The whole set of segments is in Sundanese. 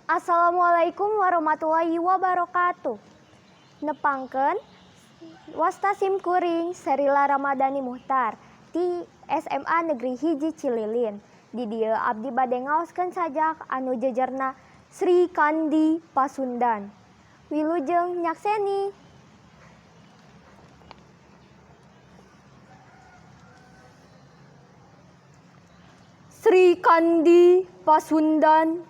Assalamualaikum warahmatullahi wabarakatuh. Nepangkeun, wasta sim kuring Serila Ramadhani Muhtar ti SMA Negeri 1 Cililin. Di dieu abdi bade ngaoskeun sajak anu jejerna Sri Kandi Pasundan. Wilujeng nyakseni. Sri Kandi Pasundan,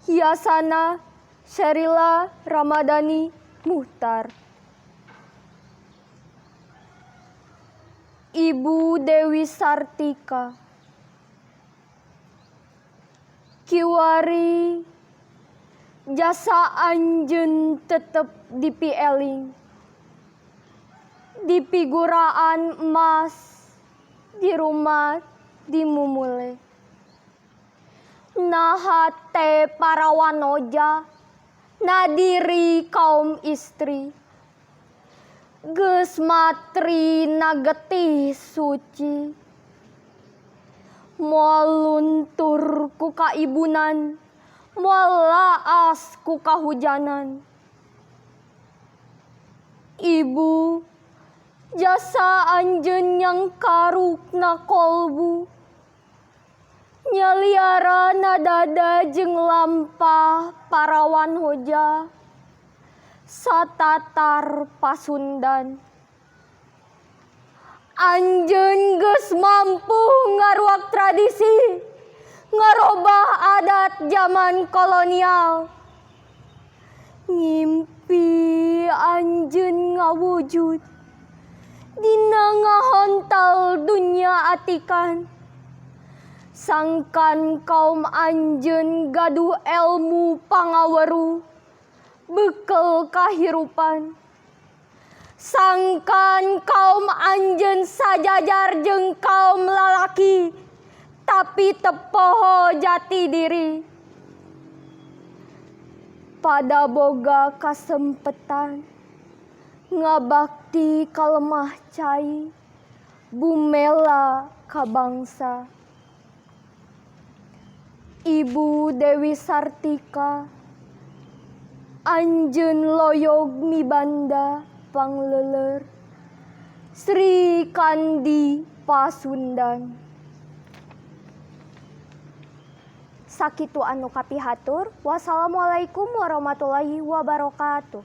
hiasana Sherila Ramadhani Muhtar. Ibu Dewi Sartika, kiwari jasa anjeun tetep dipieling, dipiguraan emas di rumah dimumule. Naha teh para wanoja nadiri kaum istri, geus matri na getih suci, moal luntur ku kaibunan, moal laas ku kahujanan. Ibu, jasa anjeun nyangkaruk na kolbu, nyaliara na dada jeung lampah para wanhoja satatar Pasundan. Anjeun geus mampu ngaruak tradisi, ngarobah adat zaman kolonial. Ngimpi anjeun ngawujud dina ngahontal dunya atikan. Sangkan kaum anjeun gaduh elmu pangaweruh, bekel kahirupan. Sangkan kaum anjeun sajajar jeung kaum lalaki, tapi teu poho jati diri. Pada boga kasempetan ngabakti ka lemah cai, bumela ka bangsa. Ibu Dewi Sartika, anjeun loyog mibanda pangleuleur Sri Kandi Pasundan. Sakitu anu kapihatur. Wassalamualaikum warahmatullahi wabarakatuh.